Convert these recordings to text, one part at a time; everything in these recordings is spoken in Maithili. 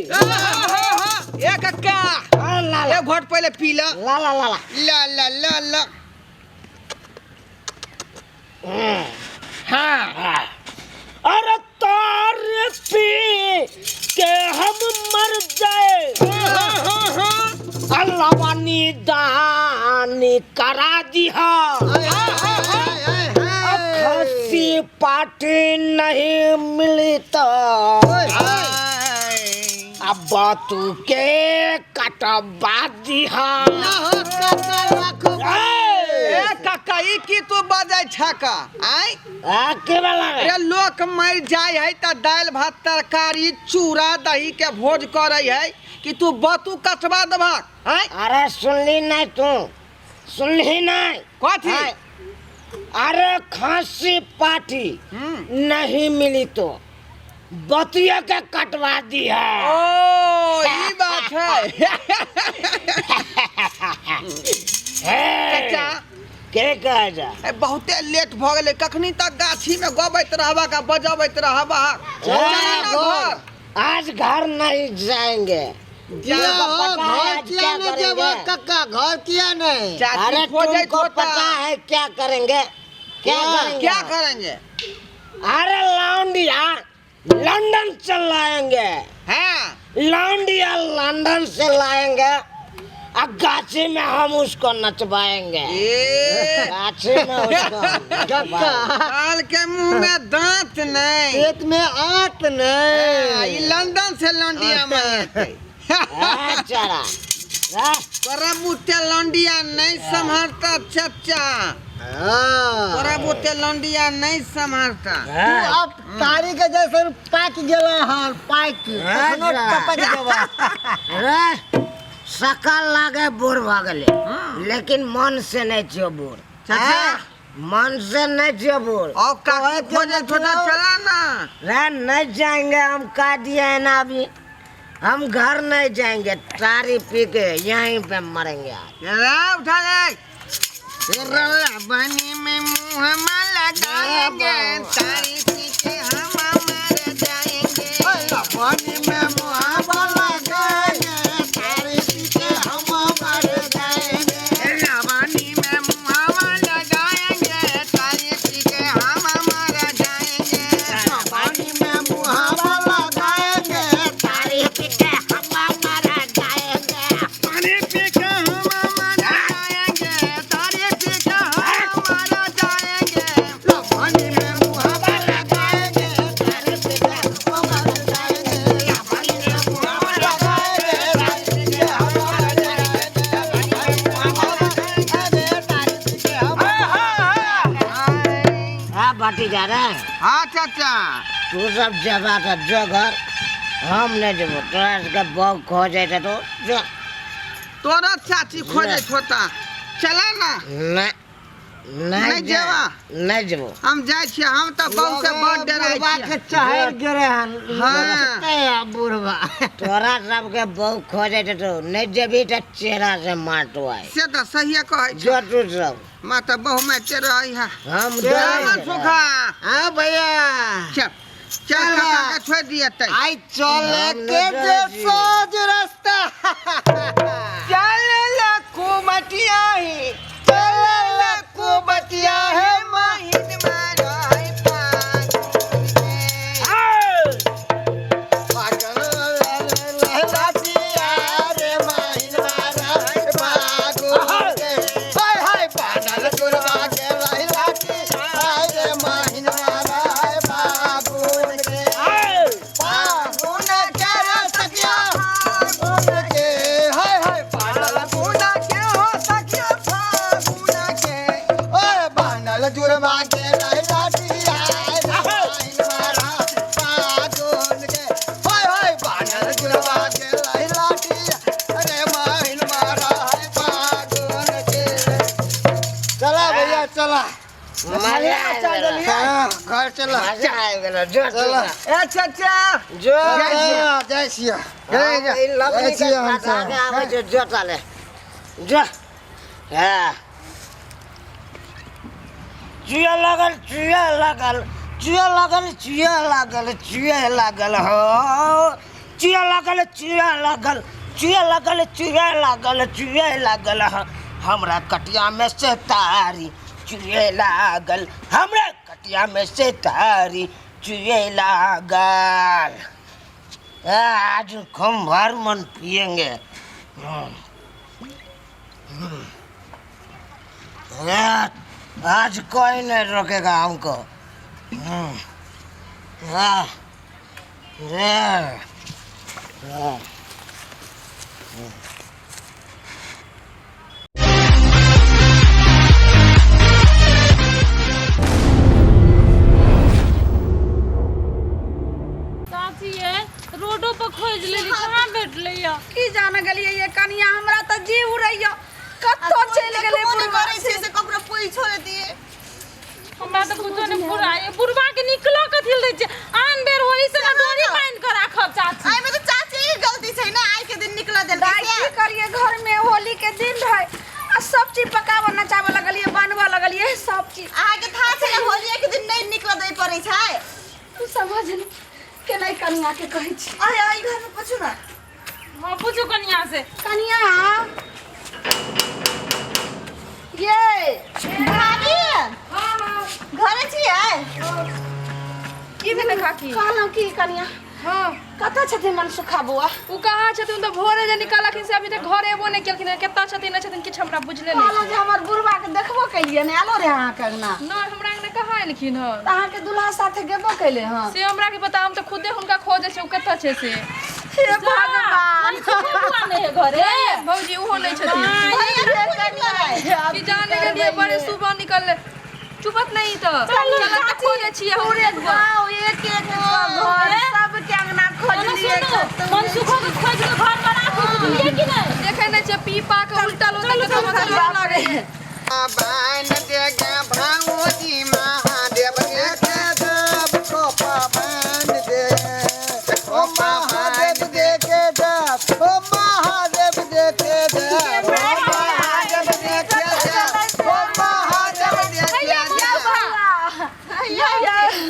ए कक्का, हाँ, ला ला। एक घोट पहिले पी ल। ला ला ला ला। ला ला ला ला। हाँ। हाँ। अरे तार पी के हम मर जाए, अल्लाह दानी करा दिया, खसी पाटी नहीं मिली तो अब तू के कटवा दिहा। ए काका, ई की तू बजै छक आय? आ, के वाला रे? अरे लोक मर जाय है त दालि भात तरकारी चूड़ा दही के भोज करै है कि तू बतू कटवा देबहक आय? अरे सुनली नहीं, तू सुनली नहीं? कथी? आय। अरे खांसी पाटी नहीं मिली तो बतिया के कटवा दी है। ओ ई बात है। हे, चाचा। के कहे जा? ए, बहुते लेट भ गेलै, कखनी तक गाछी में गबैत रहबक आ बजबैत रहबक? चल ना घर। आज घर नहीं जाएंगे। जा। तुमको पता है घर आज किया क्या नहीं जेबो करेंगे? कक्का, घर किया नहीं? चाची अरे खोजैत तुमको होता। पता है क्या करेंगे? क्या करेंगे? क्या करेंगे? अरे लौंडिया लंदन से लाएंगे। हाँ। लौंडिया लंदन से लाएंगे और गाछी में हम उसको नचवाएंगे। ए गाछी में उसको नचवाएंगे। काल के मुंह में दांत नहीं, पेट में आंत हाँ, नहीं। ई लंदन से लौंडिया मंगेतै। हाँ, चला हाँ। तोरा बुते लौंडिया नहीं सम्हरता चचा। हाँ। तोरा बुते लौंडिया नहीं सम्हरता। तू अब तारी के जैसे पाक गेला हन, पाक कखनो टपक जेबा। रे सकल लागे बूढ़ भऽ गेलै, लेकिन मन से नहीं छियो बूढ़। चाचा। मन से नहीं छियो बूढ़। और काकी खोजे छोटा, चला ना। रे नहीं जाएंगे हम, का दिए है ना अभी हम घर नहीं जाएंगे, तारी पी के यहीं पे मरेंगे आज। रे उठा ले, बनी में मुंह में लगाएंगे, तारी पी के हम मर जाएंगे। पानी में मुहावा लगाएंगे, तारी पी के हम मर जाएंगे। लवनी में मुहावा लगाएंगे, तारी पी के हम मर जाएंगे। पानी में मुहावा लगाएंगे, तारी पी के हम मर जाएंगे। पानी पी के हम मर जाएंगे, तारी पी के हम मर जाएंगे। पानी में मुहावा लगाएंगे, तारी पी के हम मर जाएंगे। पानी में मुहावा लगाएंगे, तारी पी के हम मर जाएंगे। पानी में मुहावा लगाएंगे, तारी पी के हम हाँ भतीजा रे। हाँ चाचा। तू सब जबा तो जो घर, हम नहीं जबो। तोरा सबके बहू खोजे तो जो। तोरा चाची खोजे छोटा, चला ना। नहीं नहीं। नहीं जेबा? नहीं जबो। हम जाइ छियै, हम तऽ बहु से बड़ डराइ बुढ़वा छियै। के चढ़ गेले हन। हाँ। लगतै बुढ़वा। तोरा सबके बहू खोजे तो नहीं जेबी तो चेहरा से माटो आए। से तऽ सहिए कहै छै। जो तू सब। माँ तऽ बहु मारिते रहै है। हम चल सुखा। हाँ भैया। चल चल, काका के छोड़ि दिए तै। आई चले हम के नहीं जे जाइ छी। सोज रास्ता। चल लखुमटिया ही, चल लखुमटिया है, माहिन मारै फागुन के। पागल लहलाटिया रे माहिन मारा फागुन के। हाय हाय पागल गुरबा के लहलाटिया रे माहिन मारा फागुन के। फागुन के रे सखिया फागुन के, हाय हाय पागल फागुन के हो सखिया फागुन के। ओए बानल जुरबा के लहलाटिया रे माहिन मारा फागुन के। हाय हाय बानल जुरबा के लहलाटिया रे माहिन मारा फागुन के। चला भैया चला। मजा आबि गेलो। हाँ, घर चला। मजा आबि गेलो, जो तू चला। सब। ए चाचा। जो। जय जय सिया। हम ई लकड़ी जय के सिया हम फंसा के सब। आबै छौ, जो चले जो। हाँ चुए लागल, चुए लागल, चुए लागल, चुए लागल, चुए लागल हो। चुए लागल, चुए लागल, चुए लागल, चुए लागल, चुए लागल। हमरा कटिया में से तारी चुए लागल, हमरा कटिया में से तारी चुए लागल। आज हम भर मन पियेंगे। आज कोई नहीं रोकेगा हमको। चाची ये रोडो पर खोज लेली, कहाँ भेटलै या? की जाने गेलियै ये कनिया, हमरा तऽ जीव उड़ैया, कतौ चलि गेलै बुढ़वा। करै छै से ककरो पूछो लेतियै। हमरा तऽ कुछो नहि पूरा। ये बुढ़वा के निकलो कथी लए दै छै? आन बेर होली से ना डोरी बान्हि के राखब चाची। आइ में तऽ चाची के गलती छै ने, आइ के दिन निकल देलकै। दाइ, से की करियै, घर में होली के दिन रहै आ सब चीज पकाबऽ नचाबऽ लगलियै, बनबऽ लगलियै सब चीज। अहाँके थाह छै ने, होलिये के दिन नहि निकल दै पड़ै छै। तू समझ ने केना कनिया के कहै छी। आइ आइ घर में पूछू ना। हाँ, पूछू कनिया से। कनिया ये भाभी, घरे छियै? की भेलै काकी? कहलहुँ की कनिया, हाँ, कतऽ छथिन मनसुखा बौआ? ओ कहाँ छथिन? तऽ भोरे जे निकललखिन से अभी तक घर एबो नहि केलखिन हँ। कतऽ छथिन, नहि छथिन, किछु हमरा बुझले नहि। कहलहुँ जे हमर बुढ़वा के देखबो केलियै ने, आलो रहे अहाँके अंगना? नहि, हमरा अंगना कहाँ एलखिन हँ। तऽ अहाँके दुल्हा साथे गेबो केले हँ? से हमरा की पता, हम तऽ खुदे हुनका खोजै छी, ओ कतऽ छै से। हे भगवान! बुआ नहि है घरे? भौजी, ओहो नहि छथिन। भैया के निकल रहे? की जाने गेलियै, बड़े सुबह निकललै। चुपत नहीं तऽ चल तऽ खोजै छियै हम। पूरे गाँव एक एक घर सबके अंगना खोजलियै, सुनू, कतौ नहि। मनसुखो के खोज के घर में राखू, बुझलियै कि नहि? देखै नहि छियै, पी पा कऽ उल्टल उल्टल तऽ मतलब लागै है। बान देगे भाऊजी महादेव देखे देव कोपा बान दे, ओ महादेव देखे देव, ओ महादेव देखे देव, ओ महादेव देखे देव, ओ महादेव देखे देव।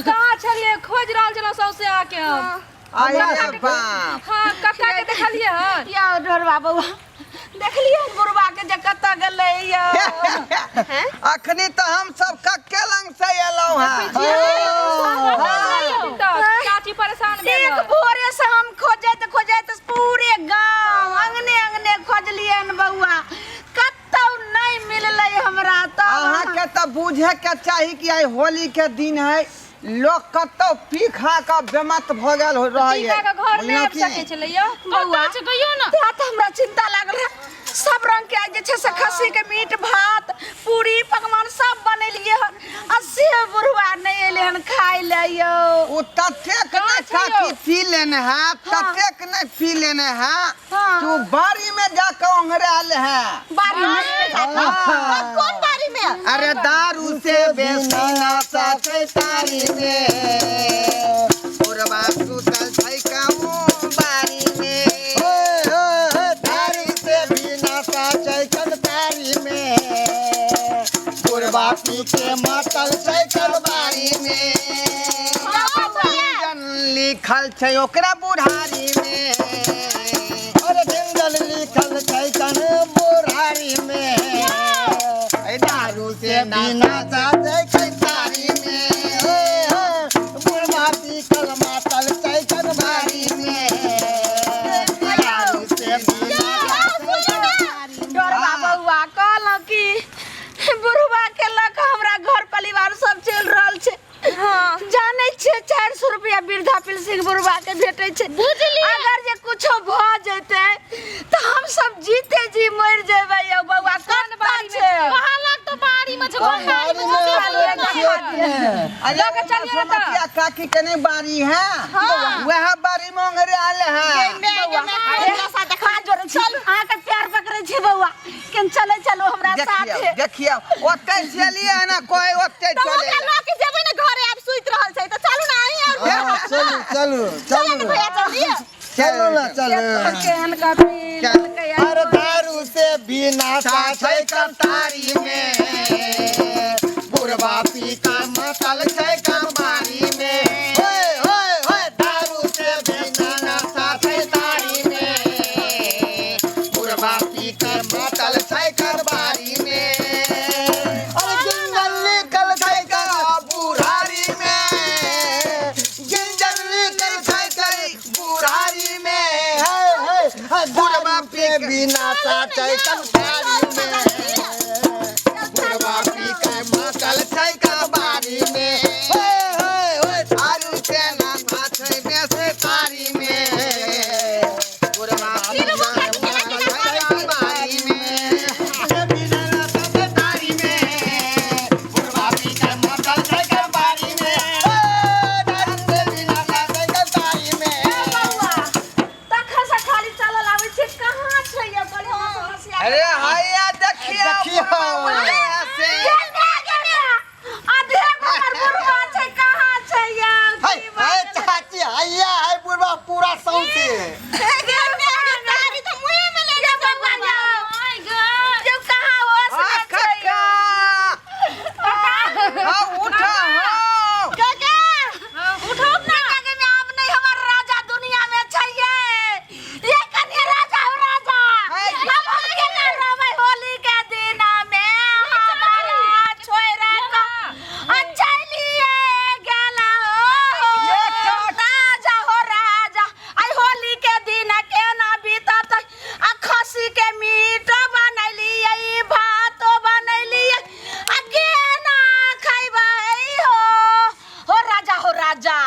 कहाँ छलियै? खोज रहल छलहुँ सौंसे आके हम। अरे बाप! हाँ, कक्का के देखलियै हन? यौ ढोरबा बौआ, देखलियै हन बुढ़वा के जे कतऽ गेलै यौ? अखनी तऽ हम सब कक्के लंग से एलहुँ हँ। तऽ चाची परेशान भेल एक हन। भोरे से हम खोजैत खोजैत पूरे गांव अंगने अंगने खोजलियै हन बौआ, कतौ नहि मिललै हमरा तऽ। अहाँके तऽ बुझे के चाही कि आइ होली के दिन है, लोग कतौ पी खा कऽ बेमत भऽ गेल हो रहै पी खा कऽ घर नहि बुझलहुँ आबि की? सकै छलै यौ। बौआ, कतऽ छै कहियौ ने। तें तऽ हमरा चिंता लागल रहे। सब रंग के आइ जे छै से खस्सी के मीट भात पूरी पकवान सब बनेलियै हन आ से बुढ़वा नहि एलै हन खाय लए यौ। ओ ततेक कहाँ नहि छै यौ? काकी पी लेने है, ततेक नहि पी लेने है हाँ। तू बाड़ी में जाके ओंघरायल है। बाड़ी में? हाँ। कोन बारी में? अरे दारू से बेसी नशा छै तारी में, बुढ़वा सुतल छै कहूँ बाड़ी में। तारी से भी नशा छै तारी में, बुढ़वा पी के मातल छै बारी में। जन लिखल छै ओकरा बुढ़ारी में। अरे जंगल लिखल छै कन बुढ़ारी में। ऐ दारू से बिना छै तारी में, बुढ़वा पी कल मातल छै बारी में। दारू से बिना। डरबा बौआ, कहलहुँ कि बुढ़वा के लऽ कऽ हमरा घर परिवार सब चलि रहल छै। जानै छियै, 400 रुपया वृद्धा पेंशन बुढ़वा के भेटै छै। बुझलियै। अगर जे कुछो भऽ जेतै तऽ हम सब जीते जी मरि जेबै यौ बौआ। कोन कतऽ बाड़ी में छै? कहलक तऽ बाड़ी में छै, कोन बाड़ी में छै? चलिए देखा दियै। अरे लऽ कऽ चलिए ने तऽ। सोमतिया काकी के नहीं बाड़ी है, वह बाड़ी में ओंघरायल है। हाथ जोड़ै छी अहाँके, पैर पकड़ै छी बौआ, केन चलै चलू हमरा देखियौ साथे। देखियौ, ओते चलिए ने कोई ओते तऽ चले। ओकरा लऽ के जेबै ने घरे, आब सुति रहल छै तऽ चलू ने अहीं और। हाँ, चलू चलू चलू ने चलू। भैया, चलिए। चलू ना, चलू। केहन कथी लेलकै? अरे दारू से बिना छै कतारी में, बुढ़वा पी का मातल छै कबारी में। ओए ओए ओए, दारू से बिना नशा छै बिना साचै कंसारी में बुढ़वा पी के मातल छै कबारी में ओए ओए ओए दारू से ना छै बेसे तारी में बुढ़वा पी के मातल छै कबारी में बिना साचै तारी में बुढ़वा पी के मातल छै कबारी में दारू से बिना साचै कंसारी में बौआ तखन से खाली चलल आबै छै कहाँ छै ये कहली हमरा समस्या अरे हैया देखियो देखियौ। बुढ़वा से आधे हमर बुढ़वा छै कहाँ छै ये हाय हाय चाची हैया है बुढ़वा पूरा सौंसे तारी तो मुँहे में ले ये बौआ जाओ my God जो कहाँ होश आ में छै कक्का हाँ उठा हो काका उठो ना काका में आब नहीं हमर राजा दुनिया में छै ये ये कन्या राजा हो राजा हाय। अब हम केना रहबै होली के दिन में हमारा छोरा का अच्छा लिए गेला हो ये काट। राजा हो राजा आई होली के दिन केना बीतत आ खसी के मीट बनैलियै भातो बनैलियै आ केना खैबै हो हो राजा हो राजा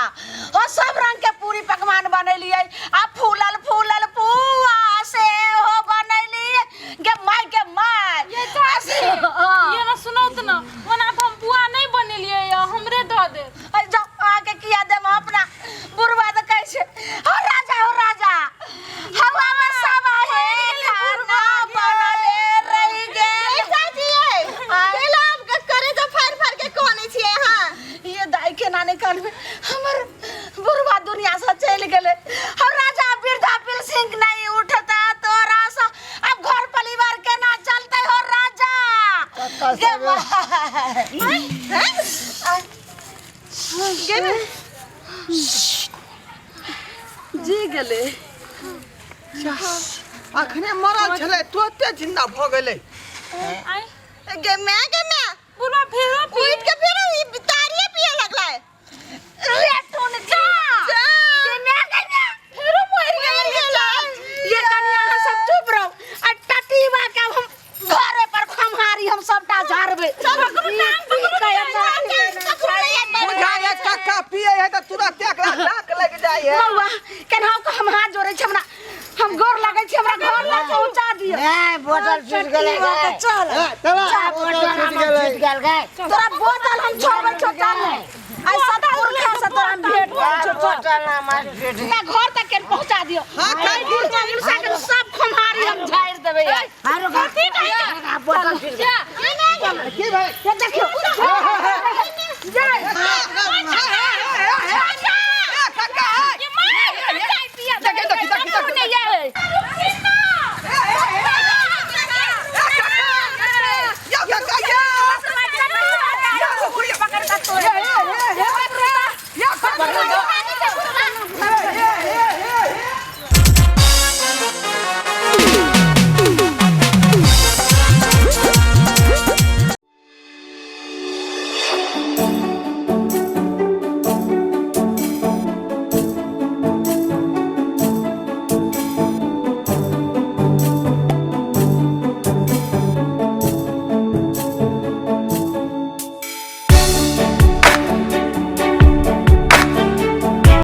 हो सब रंग के पूरी पकवान बनैलियै आ फूलल फूलल पुआ से हो बनैलियै गे माय गे माय ये चाची ये ना सुनो तो ना ओना तो हम पुआ नहीं बनेलिए या हमरे दऽ दे अरे जाओ आके किया देम अपना बुढ़वा तो कहै छै हो राजा हो राजा हवा में सब है खाना बनले रहि गेल चाची ये केला आब करे जो फाड़ फाड़ के कोने छियै अहाँ ये दाई के नाने कान में हमर बुढ़वा दुनिया से चलि गेलै हो राजा वृद्धा पेंशन नहीं उठता तोरा से अब घर परिवार केना चलते हो राजा कक्का गे सब माय। जी गेलै अखने मरल छलै तुरते जिंदा भऽ गेलै आय गे मैं गे मैं बुढ़वा फेरो पी उठ के फिर ई तारिये पिए लगलै रे टून जा गे मैं गे मैं फेरो मरि गेलै ये कनी अहाँ सब चुप रहू आ टटीबा के अब हम घरे पर खम्हारी हम सबटा झाड़बै बुझाय कक्का पिए है तऽ तुरते एकरा डाक लागि जाइ है बौआ केनाहु के हम हाथ जोड़ै छी हमरा हम गोर लागै छी हमरा घर लग पहुँचा दिअ नहीं बोतल छूट गेलै टटीबा के चल चला बोतल छूट हमर गेलै छूट गेल गए तोरा बोतल हम छोड़बै छौ चल आइ सब पुरखा से तोरा हम भेंट करै छौ चल बोतल हमर छूट गेल हमरा घर तक के पहुँचा दिअ हाँ, बुढ़वा मुनसा के सब खम्हारी हम झाड़ि देबै आइ आरो का बोतल छूट गेल की भाई ये देखियो जय